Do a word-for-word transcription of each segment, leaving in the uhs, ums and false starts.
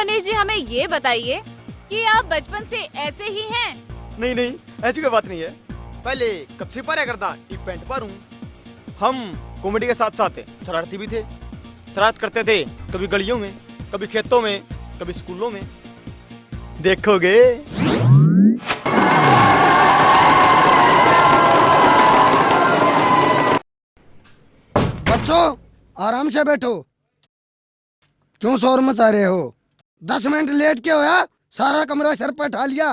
मनीष जी, हमें ये बताइए कि आप बचपन से ऐसे ही हैं? नहीं, नहीं, ऐसी कोई बात नहीं है। पहले कच्छी पारा करता, इब पैंट पारूं। हम कॉमेडी के साथ साथ शरारती भी थे। शरारत करते थे, कभी गलियों में, कभी खेतों में, कभी स्कूलों में। देखोगे। बच्चों, आराम से बैठो। क्यों शोर मचा रहे हो? दस मिनट लेट के होया, सारा कमरा सर पर ठा लिया।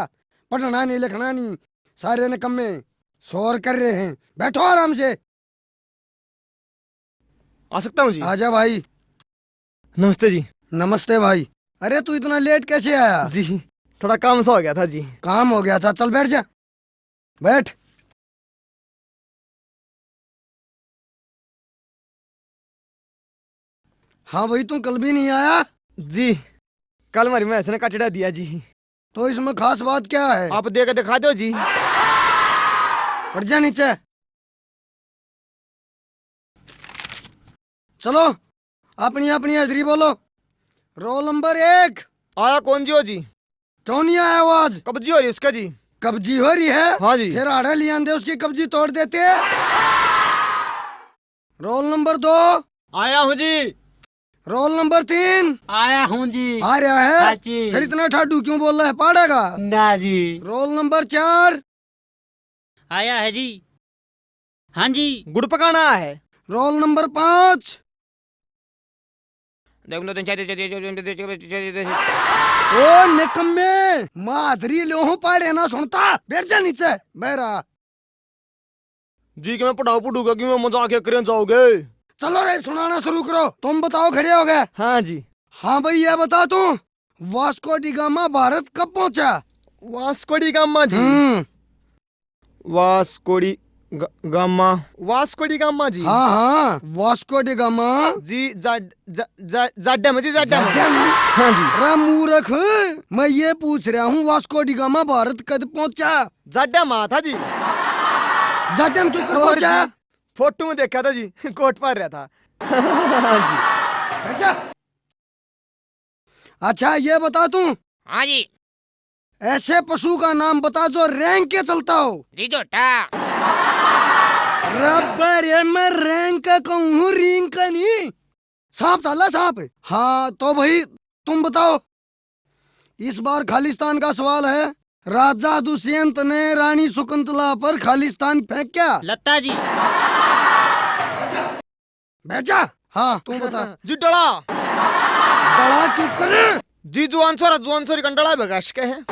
पढ़ना नहीं, लिखना नहीं, सारे निकम्मे शोर कर रहे हैं। बैठो आराम से। आ सकता हूँ जी? आजा भाई। नमस्ते जी। नमस्ते भाई। अरे, तू इतना लेट कैसे आया? जी, थोड़ा काम सा हो गया था जी। काम हो गया था, चल बैठ जा, बैठ। हाँ भाई, तू कल भी नहीं आया? जी, कल हमारी भैंस ने कटड़ा दिया जी। तो इसमें खास बात क्या है? आप दे के दिखा दो जी। पड़ जा नीचे। चलो, अपनी अपनी हाजिरी बोलो। रोल नंबर एक। आया कौन जी हो जी? क्यों नहीं आया वो आज? कब्जी हो रही उसका जी। कब्जी हो रही है? हाँ जी। फिर आड़े ले आंदे, उसकी कब्जी तोड़ देते। रोल नंबर दो। आया हूँ जी। रोल नंबर तीन। आया हूँ जी। आ रहा है? हाँ जी। फिर इतना ठाडू क्यों बोल रहा है, पाड़ेगा? ना जी। रोल नंबर चार। आया है जी। हाँ जी। गुड़ पकाना है। रोल नंबर पाँच। देख लो, तीन, चार, चार, चार, चार, चार, चार, चार, चार। ओ निकम्मे, माजरी लो हूँ, पाड़े ना सुनता, बैठ जा नीचे, बहरा। जी, कि मैं पढ़ाऊ पढ़ूंगा कि मैं मजाक ही करें जाओगे? चलो रे, सुनाना शुरू करो। तुम बताओ, खड़े हो गए? हाँ जी। हाँ भाई, ये बता तू, वास्को डी गामा भारत कब पहुंचा? वास्को डी गामा जी। हम्म। वास्को डी ग-, गामा। वास्को डी गामा जी। हाँ, हाँ, वास्को डी गामा। जी, जा, जा, जा, जाड्डा में जी, जाड्डा में। जाड्डा में? हाँ जी। रे मूर्ख, मैं ये पूछ रहा हूँ, वास्को डी गामा भारत कद पहुंचा? जाड्डा में था जी। जाड्डा में क्यों कर और पहुंचा? जी, फोटो में देखा था जी, कोट पहन रहा था। हाँ जी। अच्छा। अच्छा, ये बता तू। हाँ जी। ऐसे पशु का नाम बता जो रेंग के चलता हो। जी, झोटा। रब्बे रे, मैं रेंग के कहूँ हूँ, रींग के नहीं। सांप चाला, सांप। हाँ, तो भाई, तुम बताओ। इस बार खालिस्तान का सवाल है। राजा दुष्यंत ने रानी शकुंतला पर खालिस्तान फेंक क्या? लत्ता जी। बैठ जा। हाँ, तू बता। जी, डला। डला क्यों करे? जी, जुआन छोरा, जुआन छोरी कंडला बगाश के है।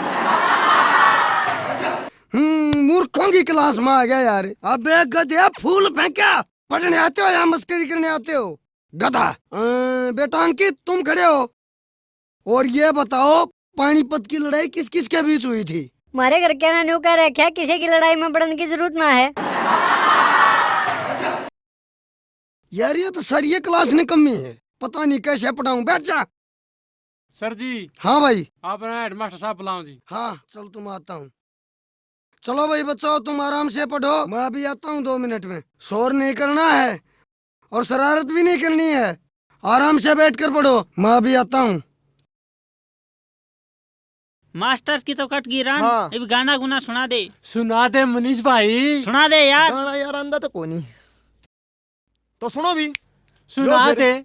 हम्म, मूर्खों की क्लास में आ गया यार। अबे गधे, फूल फेंक्या, पढ़ने आते हो या मस्करी करने आते हो? गधा। अ, बेटा अंकित, तुम खड़े हो। और ये बताओ, पानीपत की लड़ाई किस किस के बीच हुई थी? हमारे घर के ना न्यू कह रखा, किसी की लड़ाई में पड़ने की जरूरत ना है। यार, ये तो सारी ये क्लास निकम्मी है, पता नहीं कैसे पढ़ाऊं। बैठ जा। सर जी। हाँ भाई। आप ना हेडमास्टर साहब बुलाओ जी। हाँ, चल, तुम आता हूँ। चलो भाई बच्चों, तुम आराम से पढ़ो, मैं अभी आता हूँ दो मिनट में। शोर नहीं करना है और शरारत भी नहीं करनी है, आराम से बैठ कर पढ़ो, मैं अभी आता हूँ। मास्टर की तो कट गई रान, हाँ। इब गाना गुना सुना दे। सुना दे मनीष भाई। सुना दे यार। गाना यार आंदा तो कोनी। तो सुनो भी। सुना लो फिर। दे।